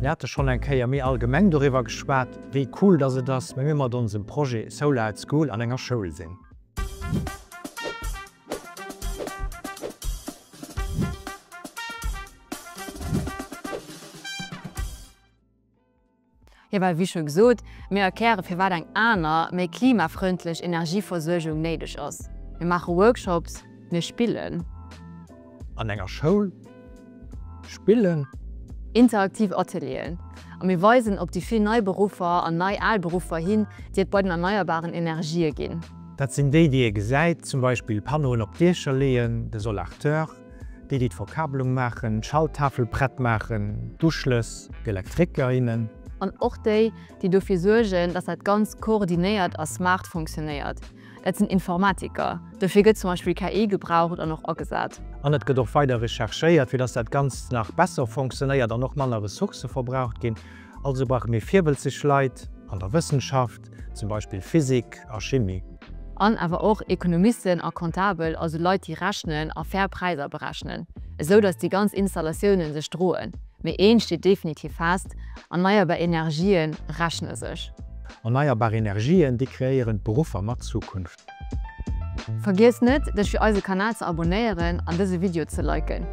Mir hate schonn eng Kéier méi allgemeng doriwwer geschwat, wéi cool dass et ass, wa mir mat onsem Projet Solar at School an enger Schoul sinn. Jo, well wéi scho gesot, mir erkläre firwat eng aner, méi klimafrëndlech Energieversuergung néideg ass. Mir maache Workshops, mir spillen. An enger Schoul spillen. Interaktiv Atelieren. A mir weisen op déi vill nei Beruffer an nei al Beruffer hin, déi et bei den erneierbaren Energië ginn. Dat sinn déi, déi ee gesäit, zum Beispill Panneauen op d'Diecher leeën, de Solarteur. Déi, déi d'Verkabelung maachen, d'Schalttafel prett maachen, d'Uschlëss, d'Elektriker, innen. An och déi, déi dofir suergen, dass dat Ganzt koordinéiert a smart fonctionnéiert. Dat sinn Informatiker. Dofir gëtt zum Beispill KI gebraucht an och agesat. An et gëtt och weider recherchéiert, fir dass dat Ganzt nach besser fonctionnéiert an och manner Ressourcë verbraucht ginn. Also brauche mir virwëlzeg Leit an der Wëssenschaft, zum Beispill Physik a Chimie. An awer och Ekonomisten a Comptabel, also Leit déi rechnen a fair Präiser berechnen, esou datt déi ganz Installatiounen sech droen. Mee eent steet definitiv fest, Erneierbar Energien rechne sech. Erneierbar Energien, déi kreéieren d'Beruffer mat Zukunft. Vergiess net dech fir eise Kanal ze abonéieren an dëse Video ze liken.